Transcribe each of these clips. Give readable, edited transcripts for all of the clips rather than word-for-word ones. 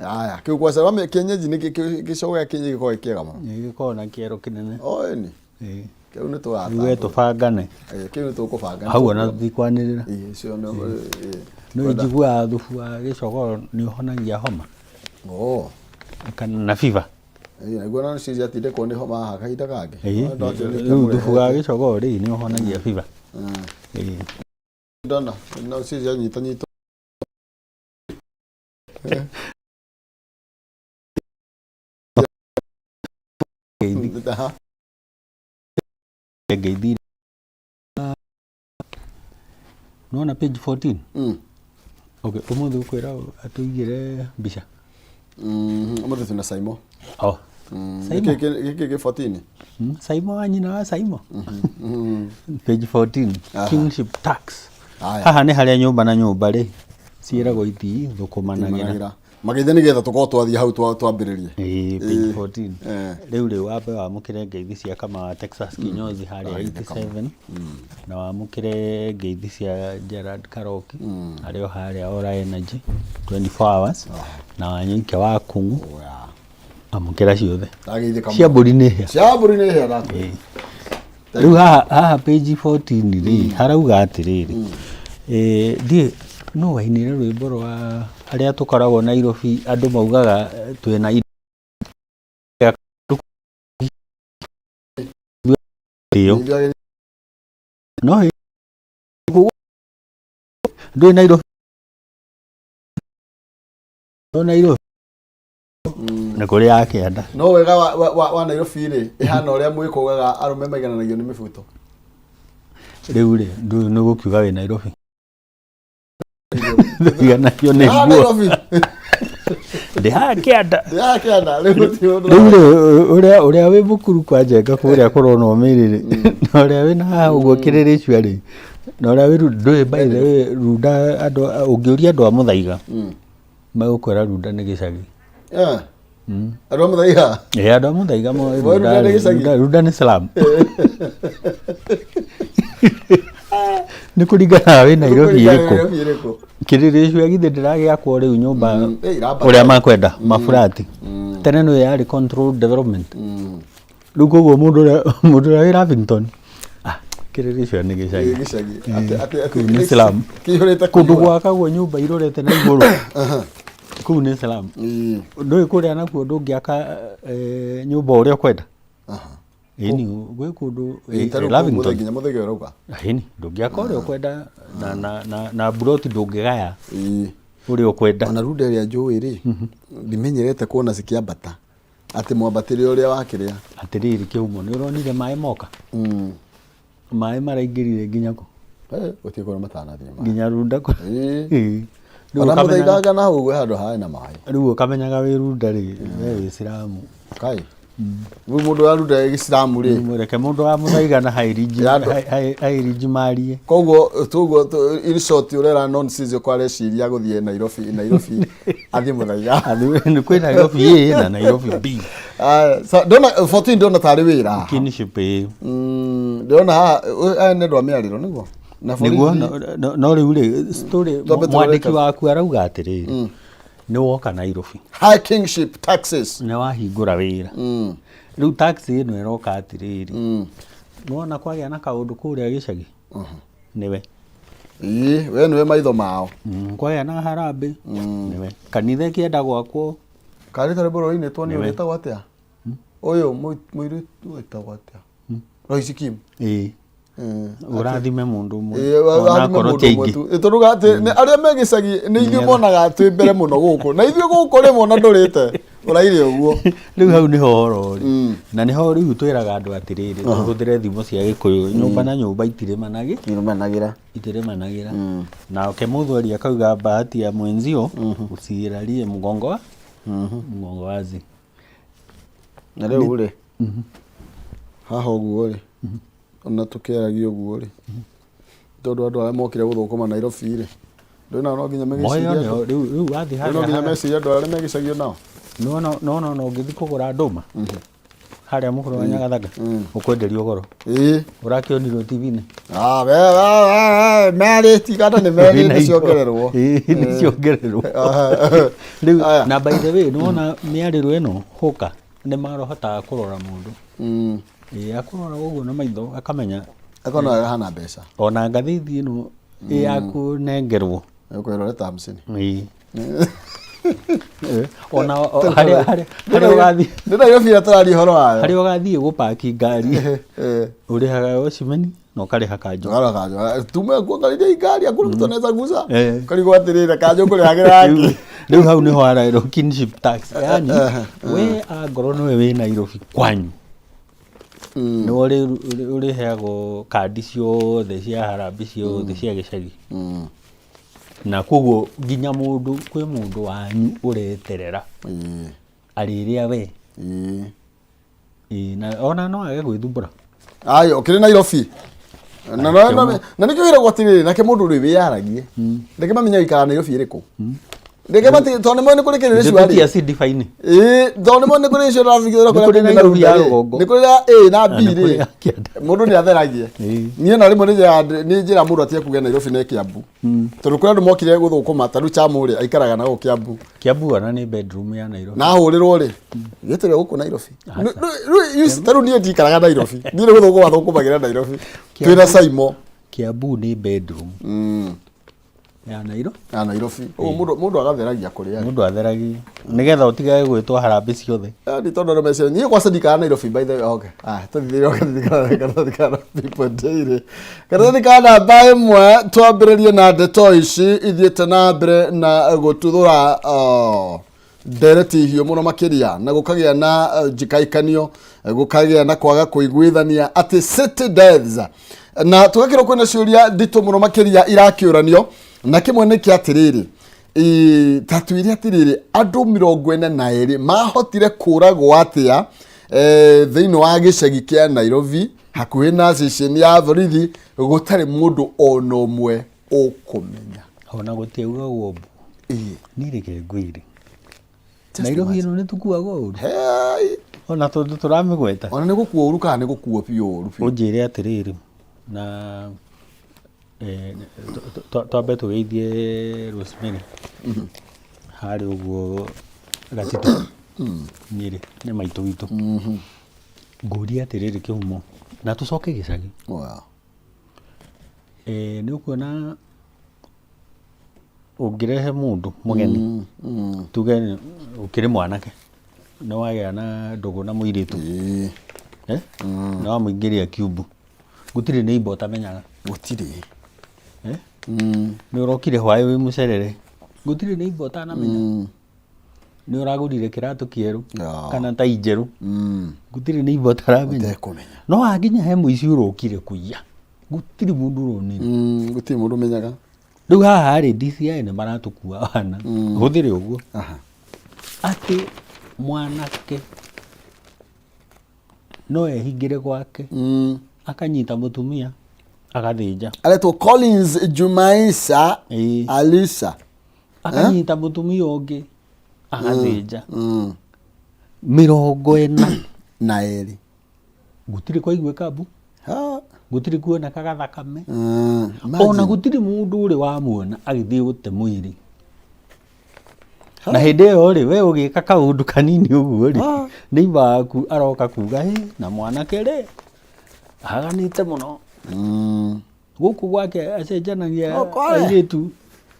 Aya, kĩu kwaca wame kienyeji nĩ gĩcogo gĩa kienyeji gĩkoragwo gĩ kĩega mũno. Nĩ gĩkoragwo na kĩero kĩnene. O ĩni. Ĩĩ. Kĩu nĩ Rĩu tũgatambũra. we tũbangane. Ĩĩ, kĩu nĩ tũkũbanga. Hau ona tũtikwanĩrĩra. Ĩĩ, ũcio nĩ ĩĩ. Nĩ njiguaga thubu wa gĩcogoo nĩ ũhonagia homa Oh. kana na fever. Ĩĩ, naguo na cici atindĩkwo nĩ homa haha kahinda kangĩ. Ĩĩ, No, ndakĩo nĩ rĩu thubu wa kĩamũrehete. gĩcogoo rĩ nĩ ũhonagia fever. Ĩĩ. Ndona, no cici anyita nyitwo. Ngeithi Aha. ngeithi. Nĩwona page 14? Okay, ũmũthĩ ũkwĩra atũigĩre mbica. Ũmũthĩ twĩna Saimo. Oh. Saimo. Gĩkĩ gĩkĩ gĩ 14. Saimo wa nyina wa Saimo. Page 14. Aha. Kingship tax. Aya. Haha nĩ harĩa nyũmba na nyũmba rĩ ciĩragwo iti thũkũmanagĩra. Managĩra. Mageithia nĩgetha tũkorwo twathiĩ hau twambĩrĩrie. Ĩĩ, page 14. Eh. Rĩu rĩ wambe wamũkĩre ngeithi cia kama wa Texas kinyozi harĩa 87 na wamũkĩre ngeithi cia Gerard Karoki arĩ o harĩa Ora Energy 24 hours na wanyoike wa kung'u Oya. amũkĩra ciothe Ndageithĩka mũno. cia mbũri nĩ hĩa. Cia mbũri nĩ hĩa ndakwĩra. Rĩu haha page 14 rĩ harauga atĩrĩrĩ, eh, ndiĩ no wainire rwĩmbo rwa arĩa tũkoragwo Nairobi andũ maugaga twĩna ĩyo no ndũĩ Nairobi no Nairobi nĩ kũrĩ ya kĩanda. No wega wa Nairobi rĩ ĩhana ũrĩa mwĩko ugaga arũme maigananagio nĩ mĩbuto. Rĩu rĩ ndũĩ nĩ gũkiuga wĩ Nairobi ndũiganagio nĩ Ah, nguo. Nairobi. Ndĩ haha kĩanda. Ndĩ haha kĩanda rĩu gũtirĩ ũndũ. Rĩu rĩ ũrĩa wĩ mũkuru kwa Njenga kũrĩa kũronwo mĩrĩ rĩ na ũrĩa wĩna haha ũguo kĩrĩrĩcua rĩ na ũrĩa wĩ ndũĩ by the way Runda andũ ũngĩũria andũ a Mũthaiga megũkwĩra Runda nĩ gĩcagi. Eh. Andũ a Mũthaiga. Ĩĩ andũ a Mũthaiga moĩ Moĩ Runda nĩ gĩcagi? Runda nĩ slum. Nĩ kũringana na wĩ Nairobi ĩrĩkũ. Nairobi ĩrĩkũ. Kĩrĩrĩcua githĩ ndĩragĩakwo rĩu nyũmba Ĩ, irambata. ũrĩa makwenda maburati. Tene nĩyo yarĩ controlled development. Rĩu koguo mũndũ ũrĩa wĩ Lavington, ah, Kĩrĩrĩcua nĩ gĩcagi. Ĩ, gĩcagi. Atĩ Kũu nĩ slum. Kĩihũrĩte Kũndũ kũihũra. gwakagwo nyũmba irorete na igũrũ. Kũu nĩ slum. Ĩ. Ndũĩ kũrĩa nakuo ndũngĩaka nyũmba ũrĩa ũkwenda. Ĩni gwĩ kũndũ Ĩ, ta rĩu kũu Lavington. nginya Mũthige ũrauga. Ĩni ndũngĩaka ũrĩa ũkwenda na mburoti ndũngĩgaya Ĩ. ũrĩa ũkwenda. Ona runda ĩrĩa njũĩ rĩ, ndimenyerete kuona cikĩambata. Atĩ mwambatĩre ũrĩa wakĩrĩa. Atĩrĩrĩ kĩhumo nĩ ũronire maĩ moka? Maĩ maraingĩrire nginya kũ? Eh, gũtirĩ kũrĩa matanathiĩ maĩ. Nginya runda kũ? Ĩĩ. Ĩĩ. Rĩu Ona ũkamenyaga- mũthaiganga na hau gwĩ handũ harĩ na maĩ. Rĩu ũkamenyaga wĩ runda rĩ, we wĩ Islamu. Kai. Rĩu mũndũ wa runda gĩcilamu rĩ. Reke mũndũ wa mũthaiga na hairinji Ya andũ- hairinji marie. Koguo tuguo in short ũrera non season kwa areciria gũthiĩ Nairobi Nairobi athiĩ mũthaiga. Nĩ kwĩ Nairobi A na Nairobi B. Ah, ndona 14 ndona tarĩ wĩra. Kinship A. Ndĩrona haha aya nĩ andũ a mĩarĩro nĩguo. Na Nĩguo borithi. no rĩu rĩ story Twambe tũrore mwandĩki waku arauga atĩrĩrĩ nĩ woka Nairobi. High kingship taxes. Nĩ wahingũra wĩra. Rĩu tax ĩno ĩroka atĩrĩrĩ. Nĩwona kwagĩa na kaũndũ kũrĩa gĩcagi? Nĩwe. Ĩĩ, we nĩwe maitho mao. Kwagĩa na harambee? Nĩwe. Kanitha ĩkĩenda gwakwo? Karĩ ta rwĩmbo rũrainĩtwo nĩ ũrĩtagwo atĩa? Ũyũ mũirĩtu wĩtagwo atĩa? Royce Kim. Ĩĩ. Ũrathime mũndũ ũmwe. Ĩĩ, Ona ũrathime akorwo mũndũ ti ũmwe aingĩ. tu. Ĩ, tondũ atĩ nĩ arĩa me gĩcagi nĩ ithuĩ monaga twĩ mbere mũno gũkũ na ithuĩ gũkũ rĩmwe ona ndũrĩte ũraire ũguo. Rĩu hau nĩho ũhoro ũrĩ. Na nĩho rĩu twĩraga andũ atĩrĩrĩ, tũhũthĩre thimo cia Gĩkũyũ. Nyũmba na nyũmba itirĩmanagĩ. Irũmanagĩra. Itirĩmanagĩra. Nake mũthweri akauga bahati ya mwenzio usiilalie mgongo wa mgongo wazi. Na rĩu rĩ haha ũguo rĩ ona tũkĩaragia ũguo rĩ tondũ andũ arĩa mokire gũthũkũma Nairobi rĩ ndũĩ nao no nginya Moyo megĩcirie nĩo andũ rĩu wathiĩ no nginya harĩa mecirie andũ arĩa megĩcagio nao. No no no no ũngĩthiĩ kũgũra ndũma. Harĩa mũhuro wa Nyagathanga ũkwenderio goro. Ĩĩ. Ũrakĩonirwo TV-inĩ. Ah, we we we merĩ ti kana nĩ merĩ nĩ ciongererwo. Ĩĩ, nĩ ciongererwo. Rĩu Aya. na by the way nĩwona mĩarĩro ĩno hũka nĩ marohotaga kũrora mũndũ. Ĩĩ, akũrora ũguo na maitho akamenya Akona hana mbeca. ona ngathĩti ĩno ĩ ya kũnengerwo. Ũkwĩrora ta hamsini. Ĩĩ. Eh, ona o- harĩa harĩa harĩa ũgathiĩ Nĩ Nairobi ĩrĩa tũraria ũhoro wayo. harĩa ũgathiĩ gũpaki ngari Eh. ũrĩhaga ocimeni na ũkarĩha kanjũ. Ngara kanjo. Tume kuangalia ngari hakuna mtu anaweza gusa. Eh. Karigwo atirire kanjo kũrĩhagĩra Rĩu yake. rĩu hau nĩho haraĩrwo kinship tax yani we angorwo nĩwe wĩ Nairobi kwanyu nĩwe ũrĩheagwo kandi ciothe cia harambee ciothe cia gĩcagi na koguo nginya mũndũ kwĩ mũndũ wanyu ũreterera Ĩĩ. arĩrĩa we. Ĩĩ. Ĩĩ, na ona no age gwĩthumbũra. Ayo, ũkĩrĩ Nairobi. Na na na na nĩkĩo wĩragwo atĩrĩrĩ, nake mũndũ rĩ wĩyaragie. Reke mamenye gũikara Nairobi ĩrĩkũ. Reke mati tondũ nĩmoĩ nĩ kũrĩ kĩrĩrĩ Ithuĩ rĩ. ti acidify-inĩ. Ĩĩ, tondũ nĩmoĩ nĩ kũrĩ icio ũrafikira Nĩ kũrĩ kũrĩa Nairobi ya rĩ. rũgongo. Nĩ kũrĩ ya A na B Na nĩ kũrĩ rĩ. ya kĩanda. Mũndũ nĩ atheragie. Ĩĩ. Niĩ na rĩmwe nĩ njĩraga nĩ njĩra mũndũ atige kuga Nairobi nĩ Kiambu. Tondũ kũrĩ andũ mokire gũthũkũma ta rĩu Chamu rĩ aikaraga na gũkũ Kiambu. Kiambu ona nĩ bedroom ya Nairobi. Na ahũrĩrwo rĩ gĩtĩrĩ gũkũ Nairobi. Rĩu ta rĩu niĩ ndikaraga Nairobi. Niĩ nĩ gũthũkũma thũkũmagĩra Nairobi. Twĩna Saimo. Kiambu nĩ bedroom ya Nairobi. Ya Nairobi. Ũguo mũndũ mũndũ agatheragia kũrĩa. Mũndũ atheragia nĩgetha ũtigage gwĩtwo harambee ciothe. Ni tondũ andũ meciria niĩ kwaca ndikaraga Nairobi by the way. Okay. Ah, tũthiĩ karatathi karatathi ka People Daily. Karatathi ka namba ĩmwe twambĩrĩrie na ndeto ici ithiĩte na mbere na gũtuthũra oh, ndereti hiũ mũno makĩria na gũkagĩa na njikaikanio gũkagĩa na kwaga kũiguithania atĩ city deaths na tũgakĩrwo kwĩna ciũria nditũ mũno makĩria irakĩũranio na kĩmwe nĩ kĩa atĩrĩrĩ Ĩ, ta twĩre atĩrĩrĩ andũ 42 mahotire kũragwo atĩa eh, thĩinĩ wa gĩcagi kĩa Nairobi hakuhĩ na ceceni ya borithi gũtarĩ mũndũ ona ũmwe ũkũmenya. Ona gũtiaugagwo mbu. Ĩ, Niĩ reke ngwĩre. Just Nairobi imagine. ĩno nĩ tũkuaga ũru. Hey, Ona tondũ tũramĩgweta. ona nĩ gũkua ũru kana nĩ gũkuo biũ ũru biũ. Ũnjĩre atĩrĩrĩ na eh, twambe tũgeithie Rosemary harĩa ũguo Gatitũ Nyĩrĩ nĩ maitũ witũ. Ngũrie atĩrĩrĩ kĩhumo na tũcoke gĩcagi. Wow. Eh, nĩ ũkuona ũngĩrehe mũndũ mũgeni tuge ũkĩrĩ mwanake nĩ wagĩa na ndũgũ na mũirĩtu. Ĩĩ, Eh? Nĩ wamũingĩria kiumbu gũtirĩ neighbor ũtamenyaga. Gũtirĩ. Eh? Nĩ ũrokire hwaĩ wĩ mũcerere gũtirĩ neighbor ũtanamenya. Nĩ ũragũrire kĩratũ kĩerũ Yeah. kana tai njerũ gũtirĩ neighbor ũtaramenya. Ũtekũmenya. No hakinya he mũici ũrokire kũiya gũtirĩ mũndũ ũronire. Gũtirĩ mũndũ ũmenyaga. Rĩu haha rĩ DCI nĩ maratũkua wana hũthĩre ũguo Aha. atĩ mwanake no ehingĩre gwake akanyita mũtumia agathĩnja. Aretwo Collins Jumaisa. Ĩĩ. Alisa. Akanyita mũtumia ũngĩ agathĩnja 42. Gũtirĩ kwaiguĩka mbu. Ha. Gũtirĩ kuonekaga thakame. Ona Imagine. gũtirĩ mũndũ ũrĩ wamuona agĩthiĩ gũte mwĩrĩ. Na hĩndĩ ĩyo rĩ we ũgĩka kaũndũ kanini ũguo rĩ neighbor waku aroka kuga ĩ na mwanake rĩ aganĩte mũno gũkũ gwake acenjanagia Ũkore. airĩtu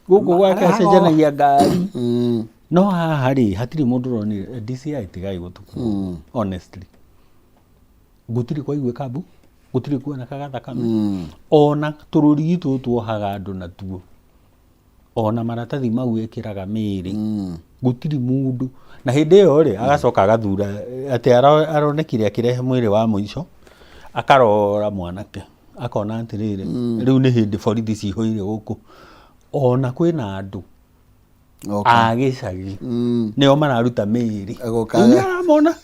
gũkũ gwake Arehaga acenjanagia ngari no haha rĩ hatirĩ mũndũ ũronire. DCI tigai gũtũkua honestly gũtirĩ kwaiguĩka mbu gũtirĩ kuonekaga thakame ona tũrũrigi tũtũ tuohaga andũ natuo ona maratathi mau ĩkĩraga mĩĩrĩ gũtirĩ mũndũ na hĩndĩ ĩyo rĩ agacoka agathura atĩ aronekire akĩrehe mwĩrĩ wa mũico akarora mwanake akona atĩrĩrĩ rĩu nĩ hĩndĩ borithi cihũire gũkũ ona kwĩna andũ Okay. a gĩcagi nĩo mararuta mĩĩrĩ. Agoka- Rĩu nĩaramona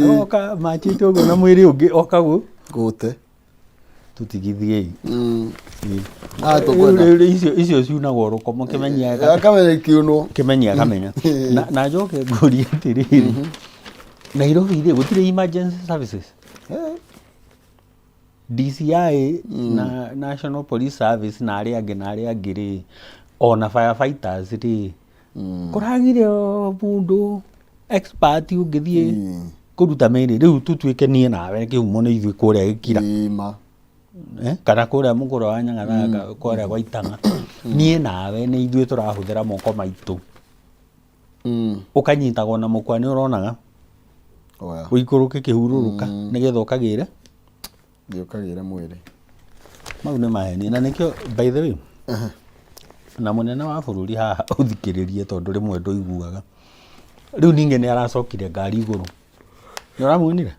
agoka machĩte ũguo na mwĩrĩ ũngĩ oka Gũte. Tũtigithiei. Ĩĩ. Ah, tũkwenda. Rĩu- rĩu icio icio ciunagwo rũkomo kĩmenyi Akamenya ikiunwo. Kĩmenyi akamenya na njoke ngũrie atĩrĩrĩ. Nairobi rĩ, gũtirĩ emergency services. DCI na National Police Service na arĩa angĩ na arĩa angĩ rĩ, ona firefighters rĩ, kũragire o mũndũ expert ũngĩthiĩ kũruta mĩrĩ. Rĩu tũtuĩke niĩ nawe kĩhumo nĩ ithuĩ kũrĩa gĩkira. Ĩma. Eh, kana kũrĩa mũgũro wa Nyangathaga, kũrĩa gwa Itang'a, niĩ nawe nĩ ithuĩ tũrahũthĩra moko maitũ. Ũkanyitagwo na mũkwa nĩ ũronaga. Oya. Ũikũrũke kĩhurũrũka nĩgetha ũkagĩre. Thiĩ ũkagĩre mwĩrĩ. Mau nĩ maheni, na nĩkĩo, by the way, na mũnene wa bũrũri haha ũthikĩrĩrie, tondũ rĩmwe ndũiguaga. Rĩu ningĩ nĩ aracokire ngari igũrũ, nĩ ũramuonire?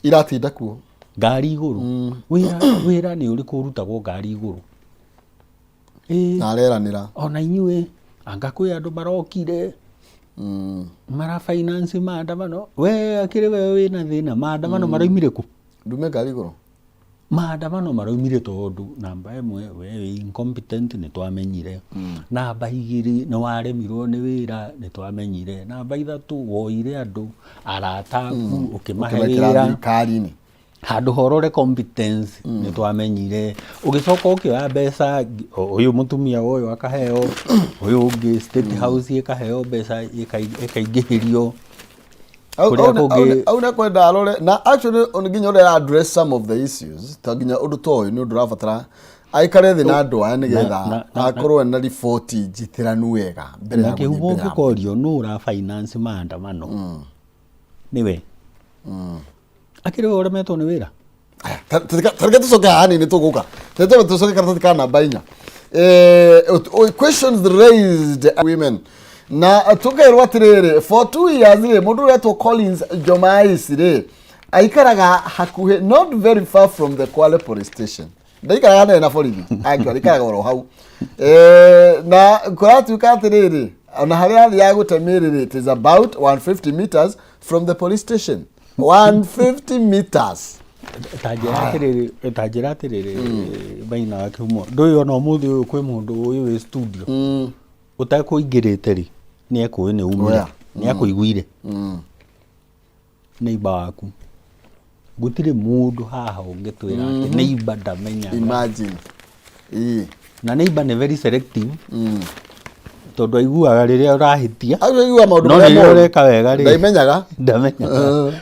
Iratinda kuo. Ngari igũrũ. Wĩra, wĩra nĩ ũrĩkũ ũrutagwo ngari igũrũ? Ĩĩ. Na areranĩra. Ona inyuĩ anga kwĩ andũ marokire mara finance maandamano. We akĩrĩ we wĩna thĩna, maandamano maraumire kũ? Ndume ngari igũrũ. Maandamano maraumire tondũ namba 1, we wĩ incompetent, nĩ twamenyire. Namba 2, nĩ waremirwo nĩ wĩra, nĩ twamenyire. Namba 3, woire andũ arata aku ũkĩmahe ũkĩmekĩra wĩra thirikari-inĩ handũ horore competence, nĩ twamenyire. Ũgĩcoka ũkĩoya mbeca, ũyũ mũtumia ũyũ akaheo, ũyũ ũngĩ State House ĩkaheo mbeca ĩkaingĩhĩrio. Kũrĩa kũngĩ- Au nĩ kwenda arore na actually on nginya ũrĩa address some of the issues, ta nginya ũndũ ta ũyũ nĩ ũndũ ũrabatara aikare thĩ na andũ aya nĩgetha akorwo ena riboti njitĩranu wega mbere na ya gũthiĩ kĩhumo mbere ya ũngĩkorio nũ ũra finance maandamano, nĩwe akĩrĩ we ũremetwo nĩ wĩra. Tareke tũcoke haha hanini, tũgũka tete tũcoke karatathi ka namba 4. Questions raised women na tũkerwo atĩrĩrĩ, for 2 years rĩ, mũndũ ũretwo Collins Jomais rĩ, aikaraga hakuhĩ, not very far from the Kwale police station. Ndaikaraga nene na borithi, actually aikaraga oro hau. Na kũratuĩka atĩrĩrĩ, ona harĩa athiaga gũte mĩrĩ rĩ, it is about 150 meters from the police station, 150 meters. Ta njĩra atĩrĩrĩ, ta njĩra atĩrĩrĩ, maina wa kĩhumo, ndũĩ ona ũmũthĩ ũyũ kwĩ mũndũ ũyũ wĩ studio ũtekũingĩrĩte rĩ, nĩ ekũĩ nĩ umire. Oya. Nĩ akũiguire neighbor waku. Gũtirĩ mũndũ haha ũngĩtwĩra atĩ neighbor ndamenyaga. Imagine. Ĩĩ. Na neighbor nĩ very selective, tondũ aiguaga rĩrĩa ũrahĩtia. Acio aiguaga maũndũ No marĩa rĩrĩa moru. ũreka wega rĩ, ndaimenyaga. Ndamenyaga.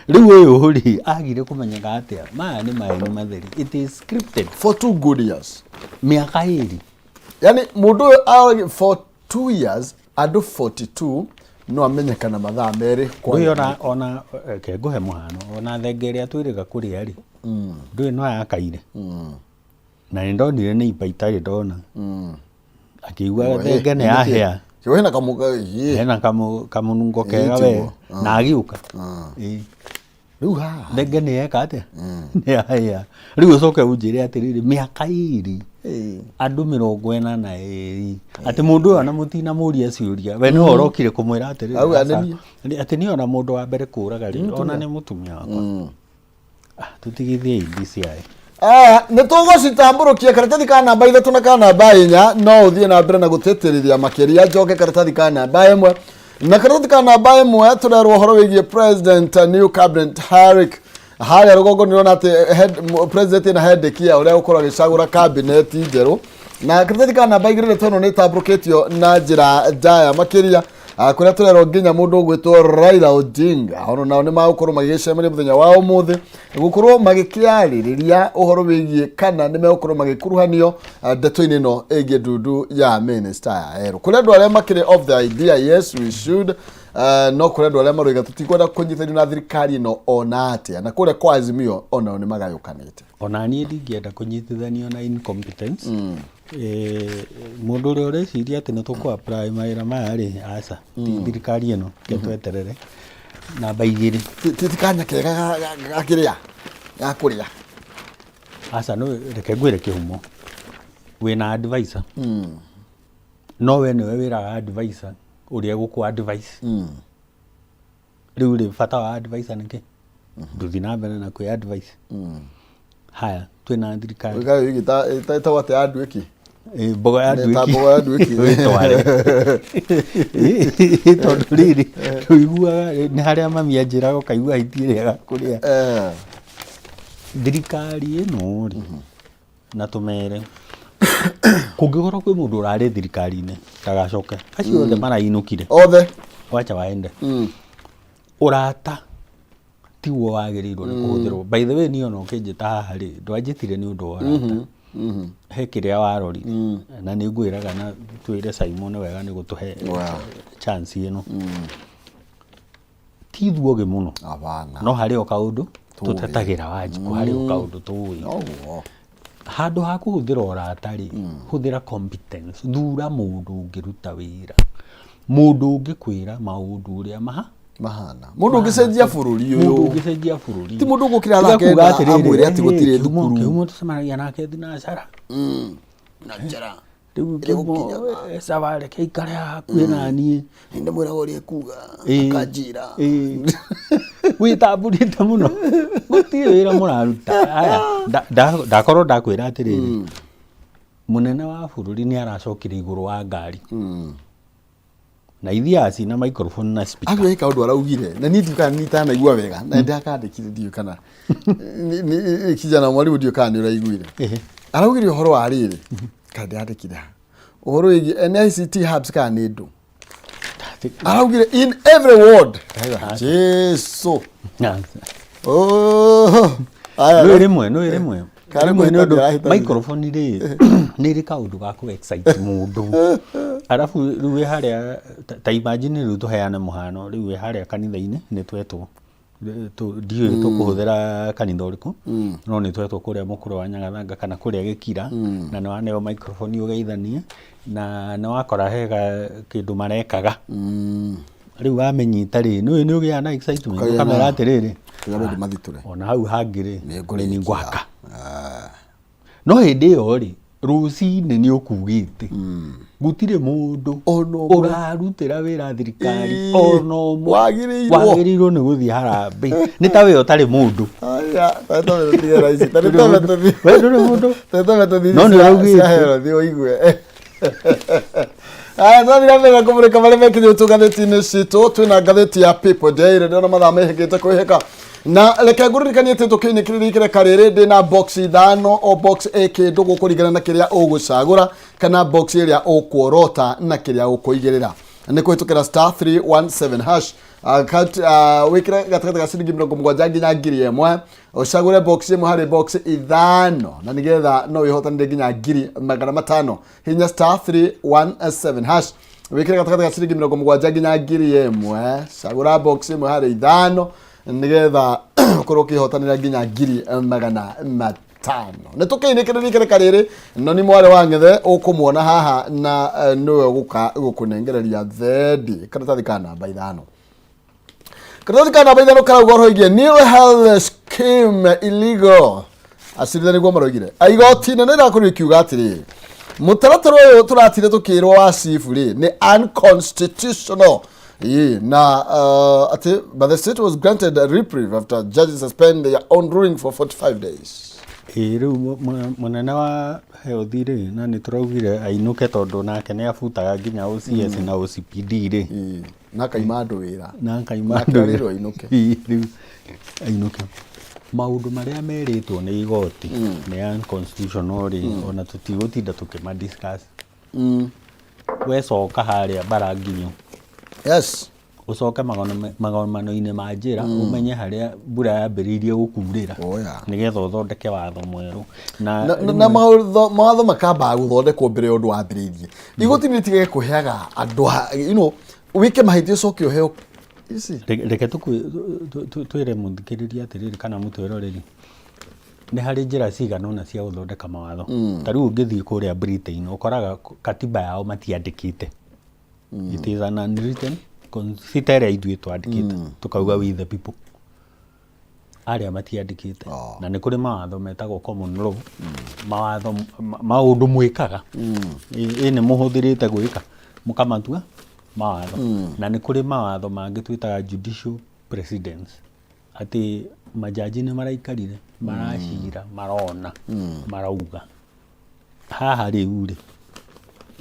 Rĩu ũyũ rĩ, agire kũmenyeka atĩa? Maya nĩ maheni matheri, it is scripted. For 2 good years. Mĩaka 2. Yani mũndũ ũyũ for 2 years, andũ 42 no amenyekana mathaa 2 kwa Ndũĩ ona reke ngũhe mũhano, ona thenge ĩrĩa twĩrĩga kũrĩa rĩ, ndũĩ no yakaire, na nĩ ndonire nĩ imba itarĩ ndona akĩigua thenge nĩ yahĩa. Kĩo hena kamũka ĩĩ. Hena kamũnungo kega we tiguo. Na agĩũka. Ĩĩ. Rĩu haha thenge nĩ yeka atĩa? Nĩ yahĩa. Rĩu ũcoke ũnjĩre atĩrĩrĩ, mĩaka 2, andũ 42, atĩ mũndũ ũyũ ona mũtinamũria ciũria, we nĩwe ũrokire kũmwĩra atĩrĩrĩ, Auga aca, nĩ niĩ. Atĩ niĩ ona mũndũ wa mbere kũraga rĩ, ona nĩ mũtumia wakwa. Ah, tũtigithie DCI. Aya, nĩ tũgũcitambũrũkia karatathi ka namba 3 na ka namba 4, no ũthiĩ na mbere na gũtĩtĩrithia makĩria. Njoke karatathi ka namba 1, na karatathi ka namba 1 tũrerwo ũhoro wĩgiĩ president, new cabinet Harik harĩa rũgongo. Nĩrona atĩ president ena headache ya ũrĩa gũkorwo agĩcagũra cabinet njerũ. Na karatathi ka namba 2, ndeto ĩno nĩ ĩtambũrũkĩtio na njĩra ndaya makĩria. Kũrĩa tũrerwo nginya mũndũ ũgwĩtwo Raila Odinga ono nao nĩ magũkorwo magĩgĩcemania mũthenya wa ũmũthĩ gũkorwo magĩkĩarĩrĩria ũhoro wĩgiĩ kana nĩ megũkorwo magĩkuruhanio ndeto-inĩ ĩno ĩgiĩ ndundu ya minister ya erũ. Kũrĩ andũ arĩa makĩrĩ of the idea, yes, we should, no kũrĩ andũ arĩa maroiga tũtikwenda kũnyitanio na thirikari ĩno ona atĩa, na kũrĩa kwa Azimio onao nĩ magayũkanĩte. Ona niĩ ndingĩenda kũnyitithanio na incompetence. Mũndũ ũrĩa ũreciria atĩ nĩ tũkũ apply mawĩra maya rĩ, aca, ti thirikari ĩno, reke tweterere. Namba 2. Ti kanya kega ga kĩrĩa ga kũrĩa. Aca, no reke ngwĩre kĩhumo, wĩna advisor, no we nĩwe wĩraga advisor ũrĩa egũkũ advice. Rĩu rĩ, bata wa advisor nĩ kĩ? Ndũthiĩ na mbere na kwĩ advice. Haya, twĩna thirikari ĩtagwo atĩa, andũ ĩki. Ĩ, mbogo ya Nĩ ta nduĩki mbogo ya nduĩki. wĩtware. Ĩ, tondũ rĩrĩ tũiguaga nĩ harĩa mami anjĩraga ũkaigua hiti ĩrĩa kũrĩa. Thirikari ĩno rĩ, na tũmere kũngĩkorwo kwĩ mũndũ ũrarĩ thirikari-inĩ ndagacoke, acio othe marainũkire Othe. Wacha waende. Ũrata tiguo wagĩrĩirwo nĩ kũhũthĩrwo. By the way, niĩ ona ũkĩnjĩta haha rĩ, ndwanjĩtire nĩ ũndũ wa ũrata, he kĩrĩa warorire, na nĩ ngwĩraga na twĩre Simon wega nĩ gũtũhe chance ĩno. Ti ithuogĩ mũno. Hapana. No harĩ o kaũndũ tũtetagĩra Wanjikũ, harĩ o kaũndũ tũĩ. Noguo. Handũ ha kũhũthĩra ũrata rĩ, hũthĩra competence. Thura mũndũ ũngĩruta wĩra, mũndũ ũngĩkwĩra maũndũ ũrĩa maha Mahana. Mũndũ ũngĩcenjia bũrũri mũndũ ũyũ. Ũngĩcenjia bũrũri. Ti mũndũ ũgũkĩra Tiga thaa kuga 9 atĩrĩrĩ, amwĩre atĩ gũtirĩ "Eh, Kĩhumo- thukuru." Kĩhumo tũcemanagia nake thinacara. Na njara. Rĩu Ĩrĩa Kĩhumo, gũkinyaga. sawa, reke ikare haha hakuhĩ na niĩ. Ndĩmwĩraga ũrĩa ekuga. Akanjĩra. Wĩtambũrĩte mũno, gũtirĩ wĩra mũraruta. Aya, ndakorwo ndakwĩra atĩrĩrĩ, mũnene wa bũrũri nĩ aracokire igũrũ wa ngari na ithiaga cina microphone na speaker. Acio he kaũndũ araugire na niĩ ndiũ kana nitanaigua wega na ndakandĩkire, ndiũ kana kijana mwarimu, ndiũ kana nĩ ũraiguire. Araugire ũhoro wa rĩrĩ, kana ndĩrandĩkire ha ũhoro wĩgiĩ NICT hubs kana nĩ ndũ araugire in every ward. Jesu. Oh. Aya, Nĩ rĩmwe, nĩ rĩmwe. Kana Rĩmwe nĩ ũndũ kũhĩtania arahĩtania. Microphone rĩ, nĩ ĩrĩ kaũndũ ga kũ excite mũndũ, arabu rĩu wĩ harĩa ta imagine rĩu tũheane mũhano, rĩu wĩ harĩa kanitha-inĩ nĩ twetwo. Ndiũĩ tũkũhũthĩra kanitha ũrĩkũ, no nĩ twetwo kũrĩa mũkũrũ wa Nyagathanga kana kũrĩa Gĩkira, na nĩ waneo microphone ũgeithanie, na nĩ wakora hega kĩndũ marekaga. Rĩu wamĩnyita rĩ, nĩ nĩ ũgĩaga na excitement. Ũkagĩa ũkamera atĩrĩrĩ, Kũrĩa andũ mathitũre. Ona hau hangĩ rĩ, Nĩ nĩ ngũrĩkia. ngwaka. No hĩndĩ ĩyo rĩ, rũcinĩ nĩ ũkugĩte gũtirĩ mũndũ Ona ũmwe. ũrarutĩra wĩra thirikari ona ũmwe Wagĩrĩirwo. Wagĩrĩirwo nĩ gũthiĩ harambee, nĩ ta we ũtarĩ mũndũ. Aya, tete tũtige raici. Tete Ndũrĩ mũndũ. tũthiĩ. We ndũrĩ mũndũ. Tete tũthiĩ No nĩ ũraugĩte. cia herothi ũigue. Aya, twathiĩ na mbere na kũmũrĩka marĩa mekĩrĩtwo ngathĩti-inĩ citũ. Twĩna ngathĩti ya People Daily, ndĩrona mathaa mehĩkĩte kwĩhĩka, na reke ngũririkanie atĩ tũkĩinĩkĩrĩria ikereka rĩrĩ, ndĩna box ithano, o box ĩ kĩndũ gũkũringana na kĩrĩa ũgũcagũra kana box ĩrĩa ũkuorota na kĩrĩa ũkũigĩrĩra nĩ kũhĩtũkĩra *317#. Wĩkĩre gatagatĩ ga ciringi 70 nginya 1000, ũcagũre box ĩmwe harĩ box ithano, na nĩgetha no wĩhotanĩre nginya 500,000. Hinya *317#, wĩkĩre gatagatĩ ga ciringi 70 nginya 1000, cagũra box ĩmwe harĩ ithano, nĩgetha ũkorwo ũkĩhotanĩra nginya 500,000. Nĩ tũkĩinĩkĩrĩria ikereka rĩrĩ, no nĩ mwarĩ wa ng'ethe ũkũmuona haha na nĩwe ũgũka gũkũnengereria thendi karatathi ka namba ithano. Karatathi ka namba ithano karauga ũhoro wĩgiĩ new health scheme illegal. Acirithania nĩguo maroigire. Igoti nene rĩrakorirwo ikiuga atĩrĩrĩ, mũtaratara ũyũ tũratire tũkĩrwo wa SHIF rĩ, nĩ unconstitutional. Ĩĩ, na atĩ but the state was granted a reprieve after judges suspend their own ruling for 45 days. Ĩĩ, rĩu mũnene wa health rĩ, na nĩ tũraugire ainũke tondũ nake nĩ abutaga nginya OCS na OCPD rĩ. Ĩĩ, na akaima andũ wĩra. Na akaima Nake andũ arĩrwo ainũke. Ĩĩ, rĩu ainũke. Maũndũ marĩa merĩtwo nĩ igoti nĩ unconstitutional rĩ, ona tũtigũtinda tũkĩma discuss. We coka harĩa bara nginyo, ũcoke magomano-inĩ ma njĩra, ũmenye harĩa mbura yambĩrĩirie gũkurĩra, nĩgetha ũthondeke watho mwerũ na Na mawatho makambaga gũthondekwo mbere ya ũndũ wambĩrĩirie. Igoti nĩ rĩtigage kũheaga andũ wĩke mahĩtia ũcoke ũheo ici. Reke twĩre mũthikĩrĩria atĩrĩrĩ kana mũtwĩroreri, nĩ harĩ njĩra cigana ũna cia gũthondeka mawatho. Ta rĩu ũngĩthiĩ kũrĩa Britain, ũkoraga katiba yao matiandĩkĩte, it is an unwritten si ta ĩrĩa ithuĩ twandĩkĩte tũkauga "We the people". Arĩa matiandĩkĩte. Na nĩ kũrĩ mawatho metagwo common law, mawatho maũndũ mwĩkaga ĩ nĩ mũhũthĩrĩte gwĩka mũkamatua mawatho. Na nĩ kũrĩ mawatho mangĩ twĩtaga judicial precedents, atĩ majaji nĩ maraikarire, maracira, marona, marauga haha rĩu rĩ.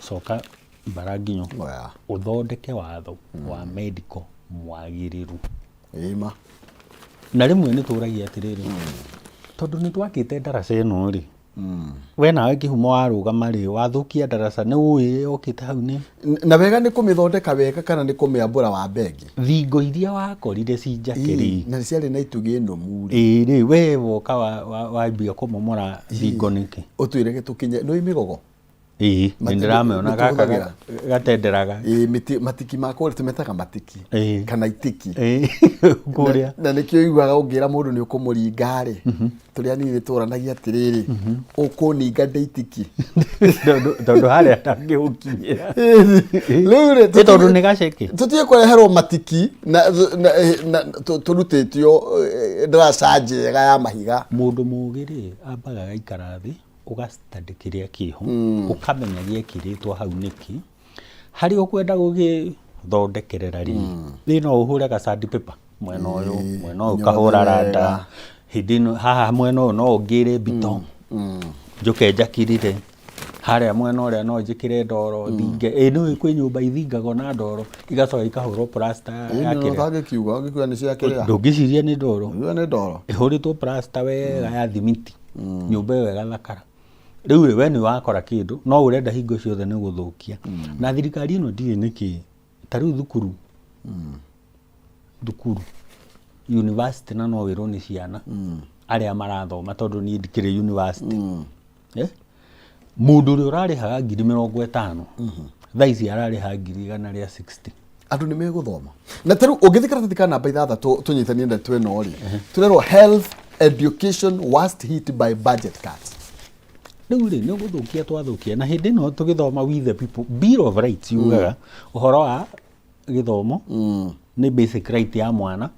Coka mbara nginyo. Oya. Ũthondeke watho wa medical mwagĩrĩru. Ĩma. Na rĩmwe nĩ tũragia atĩrĩrĩ, tondũ nĩ twakĩte ndaraca ĩno rĩ, we nawe kĩhumo warũgama rĩ, wathũkia ndaraca nĩ ũĩ yokĩte hau nĩ Na wega nĩ kũmĩthondeka wega kana nĩ kũmĩambũra wa bengi? Thingo iria wakorire ci njake rĩ, Na ciarĩ na itugĩ nũmu rĩ. Ĩĩ rĩ, we woka wambia kũmomora thingo nĩkĩ? Ũtwĩrege tũkinye nĩ mĩgogo. Ĩĩ, nĩ ndĩramĩona gaka nĩtũhũthagĩra. Gatenderaga. Ĩĩ, mĩtĩ matiki ma kũrĩa tũmetaga matiki. Kana itiki. Ĩĩ, kũrĩa. Na nĩkĩo ũiguaga ũngĩra mũndũ nĩ ũkũmũringa rĩ, tũrĩ anini tũranagia atĩrĩrĩ, ũkũninga ndĩ itiki. Tondũ harĩa ndangĩgũkinyĩra. Rĩu rĩ, Ĩ tondũ nĩ gaceke. Tũtige kũreherwo matiki na tũrutĩtio ndaraca njega ya mahiga. Mũndũ mũgĩ rĩ, ambaga agaikara thĩ, ũga study kĩrĩa kĩho, ũkamenya gĩekĩrĩtwo hau nĩkĩ, harĩa ũkwenda gũgĩthondekerera rĩ, ĩ no ũhũre ga sand paper mwena ũyũ, mwena ũyũ ũkahũra randa, hĩndĩ ĩno haha mwena ũyũ no ũngĩre mbito, njũke njakirire, harĩa mwena ũrĩa no njĩkĩre ndoro thinge, ĩ nĩũĩ kwĩ nyũmba ithingagwo na ndoro igacoka ikahũrwo plaster ya kĩrĩa. Ũtangĩkiuga, ũngĩkiuga nĩ cia kĩrĩa. Ndũngĩciria nĩ ndoro. Ũngiuga nĩ ndoro. Ĩhũrĩtwo plaster wega ya thimiti. Nyũmba ĩyo ĩgathakara. Rĩu rĩ, we nĩ wakora kĩndũ no ũrenda hingo ciothe nĩ gũthũkia. Na thirikari ĩno ndiũĩ nĩkĩ, ta rĩu thukuru, thukuru, university, na no wĩrwo nĩ ciana arĩa marathoma tondũ niĩ ndikĩrĩ university. Eh? Mũndũ ũrĩa ũrarĩhaga 50,000 thaa ici ararĩha 160,000. Andũ nĩ megũthoma. Na ta rĩu ũngĩthiĩ karatathi ka namba 6 tũnyitanie ndeto ĩno rĩ, tũrerwo health education worst hit by budget cuts. Rĩu rĩ, nĩ gũthũkia twathũkia. Na hĩndĩ ĩno tũgĩthoma We the People Bill of Rights yugaga ũhoro wa gĩthomo nĩ basic right ya mwana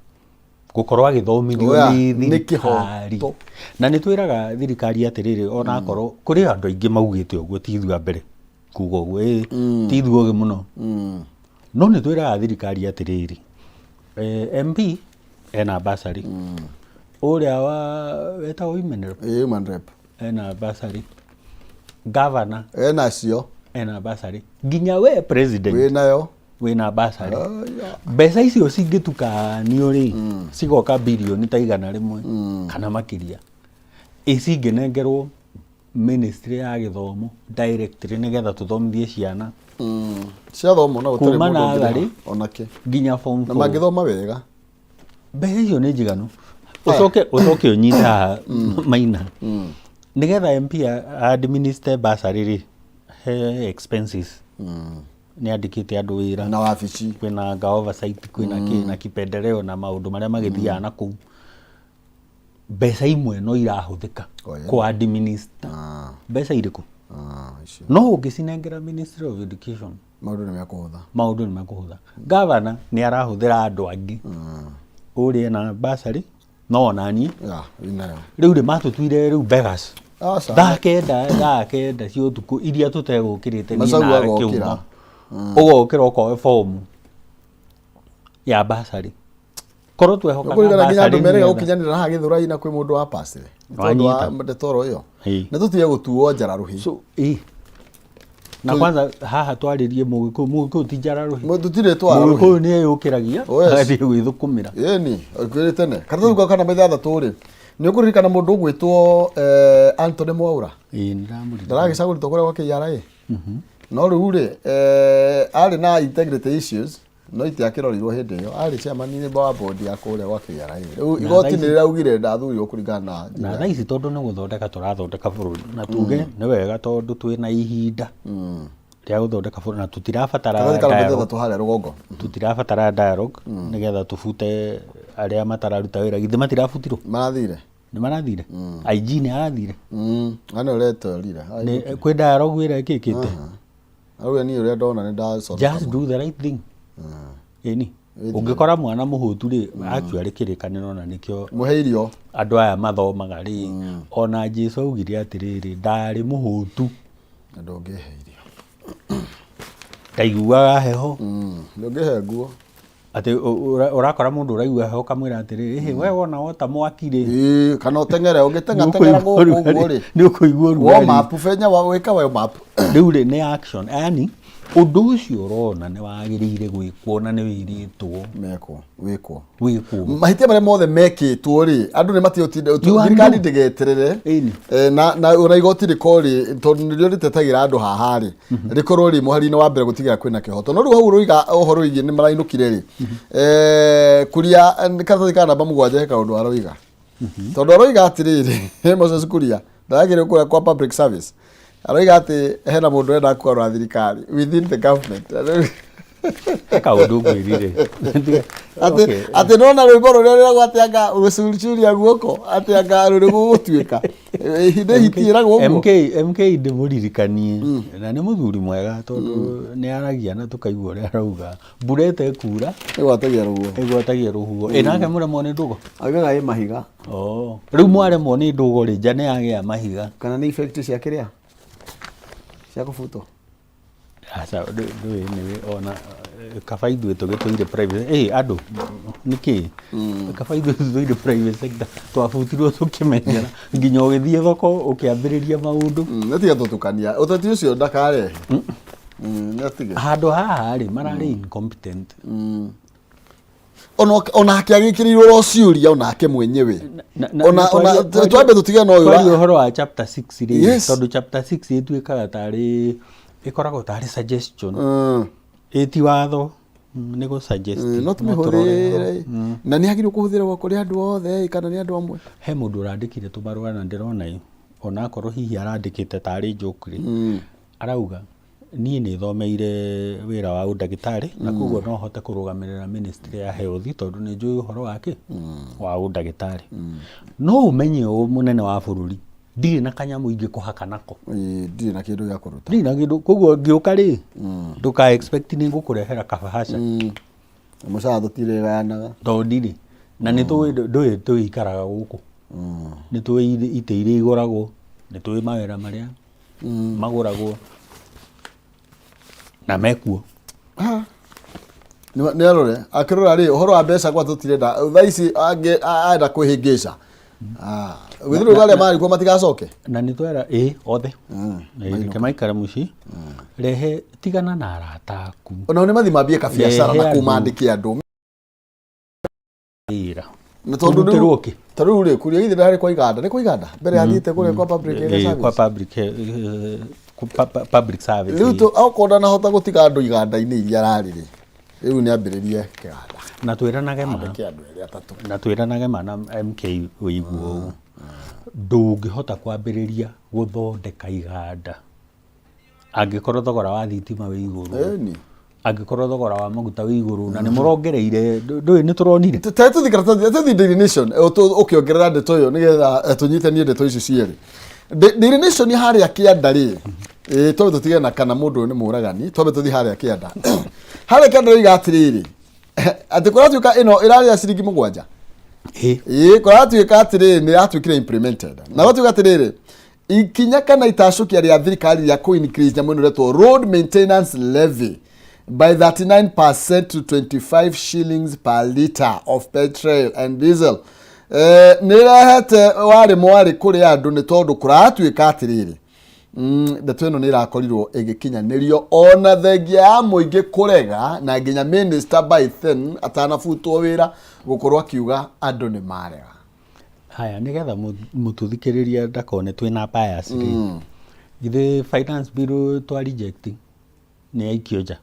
gũkorwo agĩthomithio Oya, nĩ nĩ thirikari. kĩhoto. Na nĩ twĩraga thirikari atĩrĩrĩ, ona akorwo kũrĩ andũ aingĩ maugĩte ũguo, ti ithuĩ a mbere kuga ũguo, ĩ ti ithuĩ ogĩ mũno, no nĩ twĩraga thirikari atĩrĩrĩ, MP ena bursary, ũrĩa wa wetagwo women rep Ĩ, human rep ena bursary, governor enacio, ena bursary, nginya we president wĩnayo, wĩna bursary. Mbeca icio cingĩtukanio rĩ, cigoka birioni ta 100 kana makĩria, ĩ cingĩnengerwo ministry ya gĩthomo directly nĩgetha tũthomithie ciana Ciathomwo na gũtarĩ kuma mũndũ ũngĩrĩha natharĩ onake nginya form na 4. Mangĩthoma wega. Mbeca icio nĩ njiganu. Ũcoke ũnyite haha maina, nĩgetha MP administer bursary rĩ, he expenses, nĩ andĩkĩte andũ wĩra na wabici, kwĩna nga oversight, kwĩna kĩ na kipendeleo na maũndũ marĩa magĩthiaga na kũu. Mbeca imwe no irahũthĩka Oh, yeah. kũ administer. Mbeca irĩkũ? Ah, icio. No ũngĩcinengera Ministry of Education, maũndũ nĩ mekũhũtha. Maũndũ nĩ mekũhũtha. Governor nĩ arahũthĩra andũ angĩ, ũrĩa ena bursary no onaniĩ Ya, wĩnayo. Rĩu rĩ, matũtuire rĩu beggars. Aca. Thaa 9 cia ũtukũ iria tũtegũkĩrĩte niĩ Macau nawe agokĩra. kĩhumo, ũgokĩra ũkoe fomu ya bursary, korwo twehokaga Kũringana nginya andũ bursary merega nĩgetha- gũkinyanĩra haha Gĩthũrai na kwĩ mũndũ wa pasire tondũ wa Wanyita. ndetoro ĩyo. Ĩĩ. Na tũtige gũtuo njara rũhĩ. So ĩ na kwanza haha twarĩrie Mũgĩkũyũ, Mũgĩkũyũ ti njara rũhĩ. Tũtirĩ twara rũhĩ. Mũgĩkũyũ nĩ eyũkĩragia Oh, yes. agathiĩ gwĩthũkũmĩra. Ĩni kwĩrĩ tene karatathi kau kana 6 rĩ, nĩ ũkũririkana mũndũ ũgwĩtwo Anthony Mwaura? Ĩĩ, nĩ ndamũririkana. Ndaragĩcagũrĩtwo kũrĩa gwa KRA, no rĩu rĩ, arĩ na integrity issues no itiakĩrorirwo hĩndĩ ĩyo arĩ chairman wa board ya kũrĩa gwa KRA. Rĩu Na igoti thaa nĩ ici- rĩraugire ndathurirwo kũringana na na thaa ici tondũ nĩ gũthondeka tũrathondeka bũrũri, na tuge nĩ wega tondũ twĩna ihinda rĩa gũthondeka bũrũri na tũtirabatara karatathi kana dialogue. 6 harĩa rũgongo. Tũtirabatara dialogue nĩgetha tũbute arĩa matararuta wĩra. Githĩ matirabutirwo? Marathire. Nĩ marathire. IG nĩ arathire. Ana ũretorire. Nĩ kwĩ dialogue ĩrĩa ĩkĩkĩte? Arauga niĩ ũrĩa ndona nĩ ndaconoka. Just do the right thing. Ĩni ũngĩkora mwana mũhũtu rĩ, actually kĩrĩkanĩro na nĩkĩo Mũhe irio. Andũ aya mathomaga rĩ, ona Jesu augire atĩrĩrĩ, ndarĩ mũhũtu Na ndũngĩhe irio. Ndaiguaga heho. Ndũngĩhe nguo. Atĩ ũrakora mũndũ ũraigua heho ũkamwĩra atĩrĩrĩ, ĩhĩ we wona wota mwaki rĩ, Ĩĩ, kana ũteng'ere ũngĩteng'ateng'era gũkũ ũguo rĩ, nĩ ũkũigua warm ũrugarĩ. up benya wa wĩka warm up. Rĩu rĩ, nĩ action, yani ũndũ ũcio ũrona nĩ wagĩrĩire gwĩkwo na nĩ wĩrĩtwo Mekwo, wĩkwo. Wĩkwo. Mahĩtia marĩa mothe mekĩtwo rĩ, andũ nĩ matiĩ You are thirikari no. ndĩgeterere. Ĩni. Na ona igoti rĩkorwo rĩ, tondũ nĩrĩo rĩtetagĩra andũ haha rĩ, rĩkorwo rĩ mũhari-inĩ wa mbere gũtigĩra kwĩna kĩhoto. No rĩu hau ũroiga ũhoro wĩgiĩ nĩ marainũkire rĩ, Kuria, karatathi ka namba 7 he kaũndũ aroiga, tondũ aroiga atĩrĩrĩ, Moses Kuria ndagĩrĩirwo kũrĩa kwa public service, aroiga atĩ hena mũndũ ũrenda kũgarũra thirikari within the government. He kaũndũ ngwĩrire. Atĩ atĩ nona rwĩmbo rũrĩa rwĩragwo atĩ anga gũcuricuria guoko, atĩ anga rũrĩ gũgũtuĩka ihinda hitiĩragwo ũguo. MK MK ndĩmũririkanie na nĩ mũthuri mwega, tondũ nĩ aragia na tũkaigua ũrĩa arauga. Mbura ĩtekura ĩgwatagia rũhuho. Ĩgwatagia rũhuho. Ĩ nake mũremwo nĩ ndũgo? Augaga ĩ mahiga. Oh. Rĩu mwaremwo nĩ ndũgo rĩ, nja nĩ yagĩa mahiga. Kana nĩ effect cia kĩrĩa cia kũbutwo. Aca, ndũĩ nĩwe ona kaba ithuĩ tũgĩtũire private, andũ nĩkĩ kaba ithuĩ tũtũire private sector, twabutirwo tũkĩmenyera nginya ũgĩthiĩ thoko ũkĩambĩrĩria maũndũ. Nĩ tiga tũtukania ũteti ũcio ndakarehe. Nĩ atige. Handũ haha rĩ, mararĩ incompetent. Onake agĩkĩrĩirwo ro ciũria onake mwenyewe. Na Ona twambe tũtige na ũyũ twaria ũhoro wa chapter 6 rĩ, tondũ chapter 6 ĩtuĩkaga tarĩ, ĩkoragwo tarĩ suggestion, ĩ ti watho, nĩ gũ suggest. No No tũrore. tũmĩhũthĩre na nĩ agĩrĩirwo kũhũthĩrwo kũrĩ andũ othe kana nĩ andũ amwe? He mũndũ ũrandĩkire tũbarũa na ndĩrona ĩ, onakorwo hihi arandĩkĩte tarĩ joke rĩ, arauga niĩ nĩ thomeire wĩra wa ũndagĩtarĩ na koguo no hote kũrũgamĩrĩra ministry ya health, tondũ nĩ njũĩ ũhoro wa kĩ wa ũndagĩtarĩ. No ũmenye ũũ, mũnene wa bũrũri, ndirĩ na kanyamũ ingĩkũhaka nako. Ĩĩ, ndirĩ na kĩndũ gĩa kũruta. Ndirĩ na kĩndũ, koguo ngĩũka rĩ, ndũka expect nĩ ngũkũrehera kabahasha. Mũcara tũtirĩgayanaga. Tondũ ndirĩ na nĩ tũĩ ndũĩ tũikaraga gũkũ, nĩ tũĩ itĩ iria igũragwo, nĩ tũĩ mawĩra marĩa magũragwo na mekuo. Nĩ arore akĩrora rĩ, ũhoro wa mbeca gwa tũtirenda thaa ici enda kwĩhĩngĩca gwĩthĩrwo arĩa marĩ kuo matigacoke. Na nĩ twera ĩ othe. Ĩ, reke maikare mũciĩ, rehe, tigana na arata aku. Onao nĩ mathiĩ mambie kabiacara Rehe na andũ. kũmandĩke andũ Wĩra na tondũ rĩu Ũrutĩrwo kĩ? Ta rĩu rĩ, Kuria githĩ ndarĩ kwa iganda, nĩ kwa iganda mbere athiĩte kũrĩa kwa public Ĩ, kwa service. Public, kwa public service. Rĩu okorwo ndanahota gũtiga andũ iganda-inĩ iria ararĩ rĩ, rĩu nĩ ambĩrĩrie kĩganda. Na twĩranage ma. Andĩke andũ erĩ atatũ. Na twĩranage ma na MK wĩiguo ũũ, ndũngĩhota kwambĩrĩria gũthondeka iganda angĩkorwo thogora wa thitima wĩ igũrũ, Ĩni. angĩkorwo thogora wa maguta wĩ igũrũ na nĩ mũrongereire, ndũĩ nĩ tũronire. Tũthi karatathi, tũthi Daily Nation, ũkĩongerera ndeto ĩyo nĩgetha tũnyitanie ndeto ici cierĩ. Daily Nation harĩa kĩanda rĩ, twambe tũtige na kana mũndũ ũyũ nĩ mũragani, twambe tũthiĩ harĩa kĩanda. Harĩa kĩanda rĩiga atĩrĩrĩ, atĩ kũratuĩka ĩno ĩrarĩa ciringi 7. Ĩĩ, kũratuĩka atĩrĩrĩ, nĩ yatuĩkire implemented na gwatuĩka atĩrĩrĩ, ikinya kana itacũkia rĩa thirikari rĩa kũ increase nyamũ ĩno ĩretwo road maintenance levy by 39% to 25 shillings per litre of petrol and diesel, nĩ ĩrehete warĩ mwarĩ kũrĩ andũ, nĩ tondũ kũratuĩka atĩrĩrĩ, ndeto ĩno nĩ ĩrakorirwo ĩgĩkinyanĩrio ona thengia ya mũingĩ kũrega, na nginya minister by then atanabutwo wĩra gũkorwo akiuga andũ nĩ marega. Haya, nĩgetha mũtũthikĩrĩria ndakone twĩna bias rĩ, githĩ finance bill twa reject nĩ yaikio nja?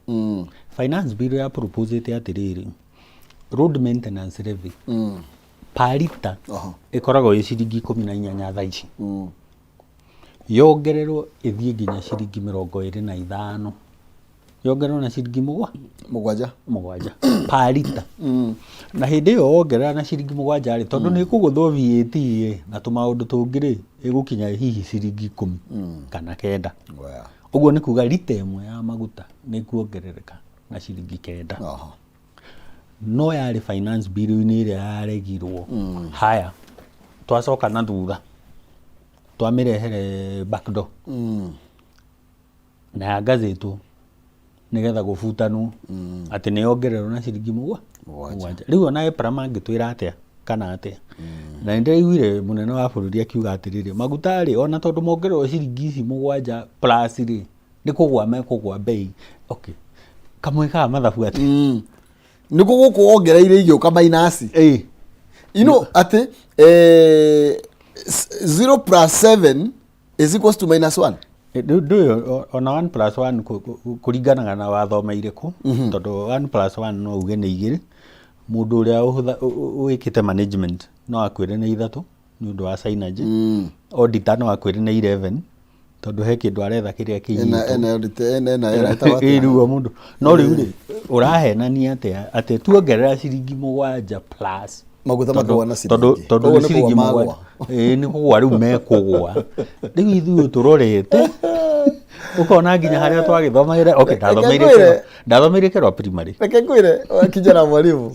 Finance bill ya proposite atĩrĩrĩ, road maintenance levy per litre ĩkoragwo ĩ ciringi 18 thaa ici, yongererwo ĩthiĩ nginya ciringi 25, yongererwo na ciringi 7. 7 per litre. Na hĩndĩ ĩyo wongerera na ciringi 7 rĩ, tondũ nĩ ĩkũgũthwo VAT ĩ na tũmaũndũ tũngĩ rĩ, ĩgũkinya hihi ciringi 19. Ũguo nĩ kuga rita ĩmwe ya maguta nĩ kuongerereka na ciringi 9. No yarĩ finance bill-inĩ ĩrĩa yaregirwo. Haya, twacoka na thutha twamĩrehere back door na yangazĩtwo nĩgetha gũbutanwo atĩ nĩ yongererwo na ciringi Mũgwanja. Rĩu ona EPRA mangĩtwĩra atĩa kana atĩa? Na nĩ ndĩraiguire mũnene wa bũrũri akiuga atĩrĩrĩ, maguta rĩ, ona tondũ mongererwo ciringi ici 7 plus rĩ, nĩ kũgwa mekũgwa bei. Okay. Kamwĩkaga mathabu atĩa? Nĩkuo gũkũ wongereire igĩũka minus. Ĩĩ. You know atĩ 0 plus 7 is equals to minus 1. Ndũĩ ona 1 plus 1 kũringanaga na wathomeire kũ, tondũ 1 plus 1 no uge nĩ 2. Mũndũ ũrĩa wĩkĩte management no akwĩre nĩ 3 nĩ ũndũ wa synergy. Auditor no akwĩre nĩ 11 tondũ he kĩndũ aretha kĩrĩa kĩiyĩtwo. Ena auditor, ena ĩtagwo Ĩĩ, atĩa? rĩu o mũndũ no rĩu rĩ ũrahenania atĩa atĩ tuongerera ciringi 7 plus Maguta makĩgũa na tondũ ciringi. tondũ Koguo nĩ nĩ ciringi kũgũa 7 magũa. Ĩĩ, nĩ kũgũa rĩu mekũgũa. Rĩu ithuĩ tũrorete ũkona nginya harĩa twagĩthomagĩra. Okay, ndathomeire Reke ngwĩre. Kĩrwa, ndathomeire Kĩrwa primary. Reke ngwĩre kijana mwalimu.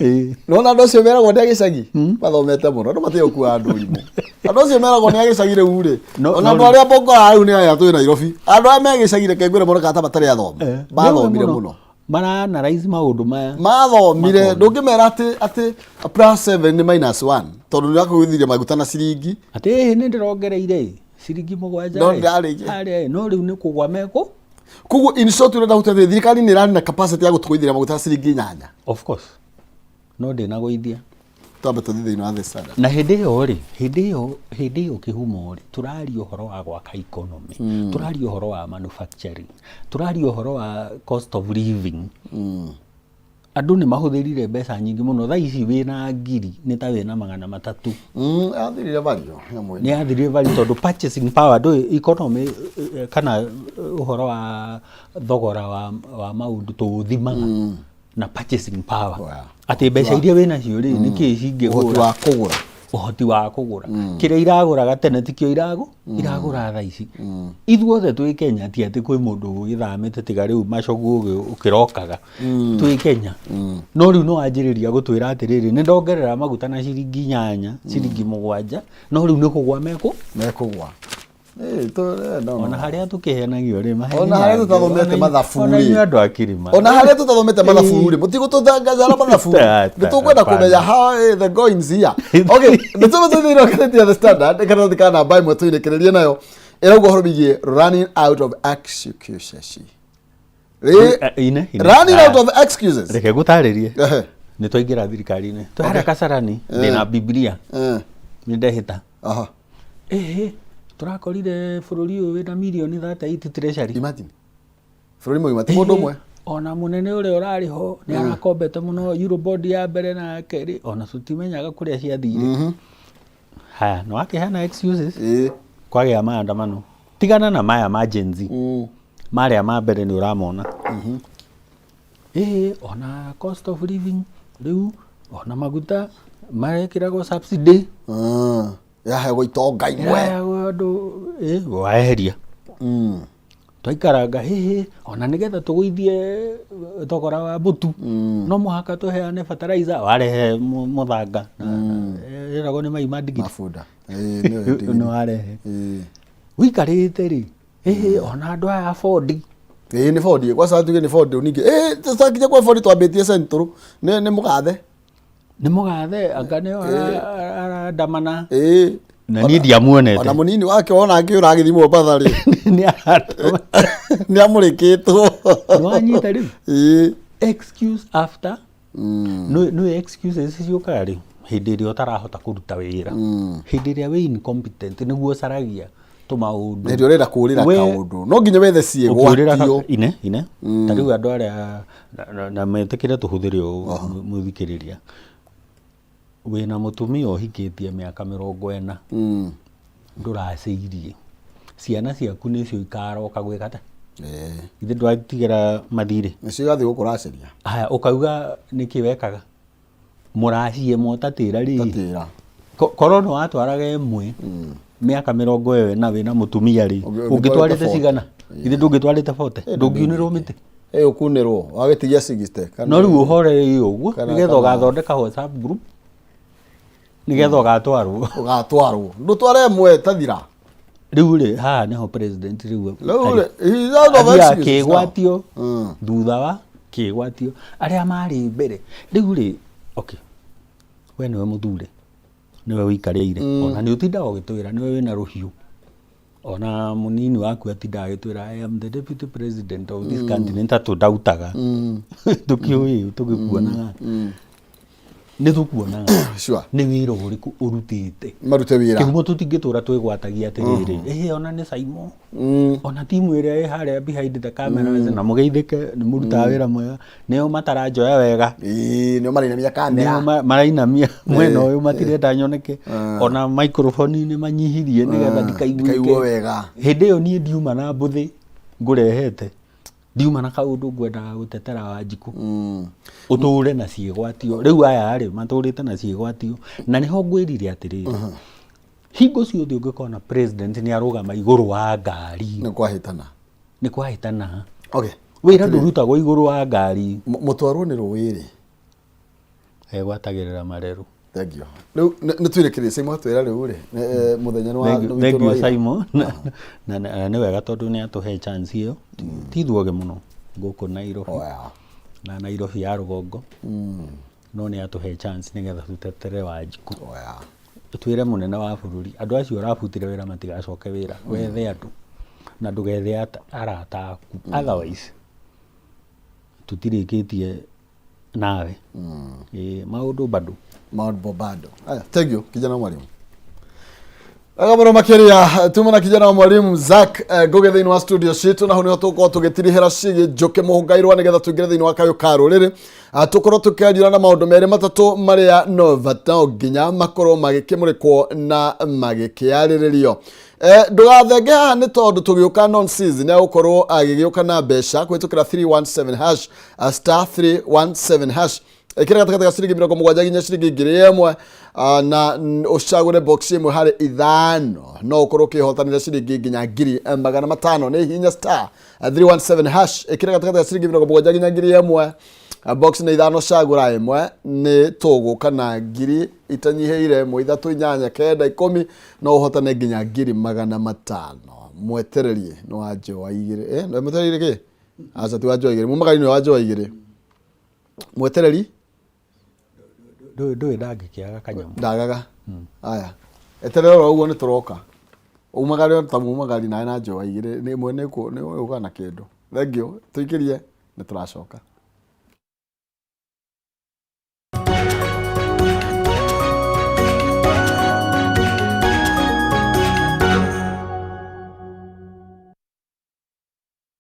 Nona andũ acio meragwo nĩ a gĩcagi mathomete mũno, andũ matĩĩ gũkua andũ ũrimũ. Andũ acio meragwo nĩ a gĩcagi rĩu rĩ, ona andũ arĩa mbongoraga rĩu nĩ aya twĩ Nairobi. Andũ aya me gĩcagi reke ngwĩre monekaga ta matarĩ athomu. Mathomire mũno. Mara analyze maũndũ maya. Mathomire, ndũngĩmera atĩ plus 7 nĩ minus 1 tondũ nĩ akũgũithirie maguta na ciringi. Atĩ ĩhĩ nĩ ndĩrongereire ciringi 7 No ĩ, ndarĩkia. harĩa ĩ, no rĩu nĩ kũgwa mekũ. Koguo in short ũrenda gũtua atĩ thirikari nĩ ĩrarĩ na capacity ya gũtũgũithĩria maguta na ciringi 8. Of course. No ndĩnagũithia. Twambe tũthiĩ thĩinĩ wa The Standard. Na hĩndĩ ĩyo rĩ, hĩndĩ ĩyo kĩhumo rĩ, tũraria ũhoro wa gwaka economy, tũraria ũhoro wa manufacturing, tũraria ũhoro wa cost of living. Andũ nĩ mahũthĩrire mbeca nyingĩ mũno. Thaa ici wĩna ngiri nĩ ta wĩna 300. Yathirire value nyamũ ĩno. Nĩ yathirire value tondũ purchasing power ndũĩ economy kana ũhoro wa thogora wa maũndũ tũũthimaga na purchasing power. Atĩ mbeca iria wĩnacio rĩ, nĩkĩĩ cingĩgũra? Ũhoti wa kũgũra. Ũhoti wa kũgũra. Kĩrĩa iragũraga tene tikĩo iragũra thaa ici. Ithuothe twĩ Kenya ti atĩ kwĩ mũndũ ũgĩthamĩte tiga rĩu macogu ũkĩrokaga. Twĩ Kenya. No rĩu no wanjĩrĩria gũtwĩra atĩrĩrĩ, nĩ ndongerera maguta na ciringi 8, ciringi 7, no rĩu nĩ kũgwa mekũ? Mekũgwa. No, no. Ona harĩa tũkĩhenagio rĩ, maheni Ona harĩa mangĩ. tũtathomete mathabu Ona rĩ. inyuĩ andũ a kĩrĩma. Ona harĩa tũtathomete mathabu rĩ, mũtigũtũtangacara mathabu. Nĩ tũkwenda kũmenya how the goings here. Okay, nĩ tũgũthiĩ thĩinĩ wa ngathĩti ya The Standard, karatathi ka namba 1 tũinĩkĩrĩrie nayo. Ĩrauga ũhoro wĩgiĩ running out of excuses. Ine, ine. Running out of excuses. Reke ngũtarĩrie. Ehe. Nĩ twaingĩra thirikari-inĩ. Twĩ harĩa Kasarani, ndĩna Bibilia. Nĩ ndehĩta. Ĩhĩ, tũrakorire bũrũri ũyũ wĩna mirioni 38 treasury. Imagine. Bũrũri mũgima ti mũndũ ũmwe. Ona mũnene ũrĩa ũrarĩ ho nĩ arakombete mũno Eurobond ya mbere na ya kerĩ, ona tũtimenyaga kũrĩa ciathire. Haya, nĩ wakĩheana excuses. Kwagĩa maandamano. Tigana na maya ma Gen Z. Marĩa ma mbere nĩ ũramona. Ĩĩ, ona cost of living rĩu ona maguta marekĩragwo subsidy. Yaheagwo itonga imwe. Yaheagwo andũ, waeheria. Twaikaranga hĩhĩ, ona nĩgetha tũgũithie thogora wa mũtu, no mũhaka tũheane fertilizer, warehe mũthanga. Ĩragwo nĩ mai ma ndigiri. Mabunda. Ĩĩ, nĩyo ndigiri. Nĩ warehe. Ũikarĩte rĩ, hĩhĩ, ona andũ aya a bondi. Ĩĩ, nĩ bondi, kwanza tuge nĩ bondi ningĩ. Ĩĩ, tũtakinya kwa bondi twambĩtie Central. Nĩ mũgathe. Nĩ mũgathe, anga nĩo arandamana. Ĩĩ. Na niĩ ndiamuonete. Ona mũnini wake wona akĩũra agĩthiĩ Mombatha rĩ. Nĩ arandamana. Nĩ amũrĩkĩtwo. Nĩ wanyita rĩu? Ĩĩ. Excuse after. Nĩ excuses ciũkaga rĩ, hĩndĩ ĩrĩa ũtarahota kũruta wĩra. Hĩndĩ ĩrĩa wĩ incompetent nĩguo ũcaragia tũmaũndũ. Hĩndĩ ũrenda kũũrĩra kaũndũ. No nginya wethe ciĩgwatio. Ine, ine. Ta rĩu andũ arĩa na metĩkĩre tũhũthĩre ũũ mũthikĩrĩria. Wĩna mũtumia ũhikĩtie mĩaka 40. Ndũracĩirie. Ciana ciaku nĩcio ikaroka gwĩka atĩa? Ithe ndwatigĩra mathirĩ. Nĩcio igathiĩ gũkũracĩria. Haya, ũkauga nĩkĩ wekaga? Mũraciĩ ĩmwe ũtatĩra rĩ. Ũtatĩra. Korwo nĩ watwaraga ĩmwe mĩaka mĩrongo ĩyo ĩna wĩna mũtumia rĩ, ũngĩtwarĩte cigana? Ithe ndũngĩtwarĩte 40? Ndũngiunĩrwo mĩtĩ? Ĩ, ũkunĩrwo, wagĩtigia 60. No rĩu ũhoreire ũguo, nĩgetha ũgathondeka WhatsApp group, nĩgetha ũgatwarwo. Ũgatwarwo. Ndũtware ĩmwe tathira. Rĩu rĩ, haha nĩho president rĩu Rĩu rĩ, he is out of athiaga excuses now. kĩgwatio, thutha wa kĩgwatio, arĩa marĩ mbere. Rĩu rĩ, Okay, we nĩwe mũthure, nĩwe ũikarĩire, ona nĩ ũtindaga ũgĩtwĩra nĩwe wĩna rũhiũ, ona mũnini waku atindaga agĩtwĩra, "I am the deputy president of this country." Nĩ ta tũndautaga tũkĩũĩ tũgĩkuonaga, nĩ tũkuonaga. Nĩ wĩra ũrĩkũ ũrutĩte? Marute wĩra. Kĩhumo tũtingĩtũra twĩgwatagia atĩrĩrĩ, ĩhĩ, ona nĩ Saimo, ona timu ĩrĩa ĩ harĩa behind the cameras, na mũgeithĩke nĩ mũrutaga wĩra mwega, nĩo mataranjoya wega. Ĩĩ, nĩo marainamia kamera. Nĩo marainamia mwena ũyũ, matirenda nyoneke, ona microphone-inĩ manyihirie nĩgetha ndikaiguĩke. Ndikaiguo wega. Hĩndĩ ĩyo niĩ ndiuma na mbũthĩ ngũrehete, ndiuma na kaũndũ ngwendaga gũtetera Wanjikũ ũtũre na ciĩgwatio. Rĩu aya rĩ matũrĩte na ciĩgwatio, na nĩho ngwĩrire atĩrĩrĩ, hingo ciothe ũngĩkona president nĩ arũgama igũrũ wa ngari, nĩ kwahĩtana. Nĩ kwahĩtana. Okay. Wĩra ndũrutagwo igũrũ wa ngari. Mũtwarwo nĩ rũĩ rĩ. Egwatagĩrĩra mareru. Thank you. Rĩu nĩ twĩrĩkĩrĩrie, Simon atwĩra rĩu rĩ, mũthenya nĩ wa Thank you, nĩ witũ thank nĩ wa you. ira. Simon, na nĩ wega tondũ nĩ atũhe chance ĩyo. Ti ithuothe mũno gũkũ Nairobi Oh, yeah. na Nairobi ya rũgongo, no nĩ atũhe chance nĩgetha tũtetere Wanjikũ. Oh, yeah. Twĩre mũnene wa bũrũri andũ acio ũrabutire wĩra matigacoke wĩra, wethe andũ na ndũgethe arata aku, otherwise tũtirĩkĩtie nawe. Ĩĩ, maũndũ bado. Maũndũ bado. Aya, thank you kijana wa mwalimu. Wega mũno makĩria, tuma na kijana wa mwalimu Zack Ngũgĩ thĩinĩ wa studio citũ, na hau nĩho tũgũkorwo tũgĩtirihĩra cigi njũkĩ mũhũngairwa nĩgetha tũingĩre thĩinĩ wa kayũ ka rũrĩrĩ. Tũkorwo tũkĩaria na maũndũ merĩ matatũ marĩa no bata no nginya makorwo magĩkĩmũrĩkwo na magĩkĩarĩrĩrio. Ndũgathenge haha nĩ tondũ tũgĩũka non season ya gũkorwo agĩgĩũka na mbeca kũhĩtũkĩra 317 hash, star 317 hash. Ĩkĩra gatagatĩ ga ciringi 70 nginya ciringi 1000, na ũcagũre box ĩmwe harĩ ithano, no ũkorwo ũkĩhotanĩra ciringi nginya 500,000. Nĩ hinya star 317 hash, ĩkĩra gatagatĩ ga ciringi 70 nginya 1000, box nĩ ithano, cagũra ĩmwe, nĩ tũgũka na ngiri itanyihĩire ĩmwe, ithatũ, inyanya, kenda, 10, no ũhotane nginya 500,000. Mwetererie nĩ wa njoa igĩrĩ, mwetererie kĩ aca ti wa njoa igĩrĩ, mumagari nĩ wa njoa igĩrĩ, mwetereri. Ndũĩ ndangĩkĩaga kanyamũ. Ndagaga. Aya, eterera oro ũguo, nĩ tũroka umagari ta mumagari nawe na njoa igĩrĩ, nĩ ĩmwe nĩ ũka na kĩndũ. Thank you, tũikĩrie, nĩ tũracoka.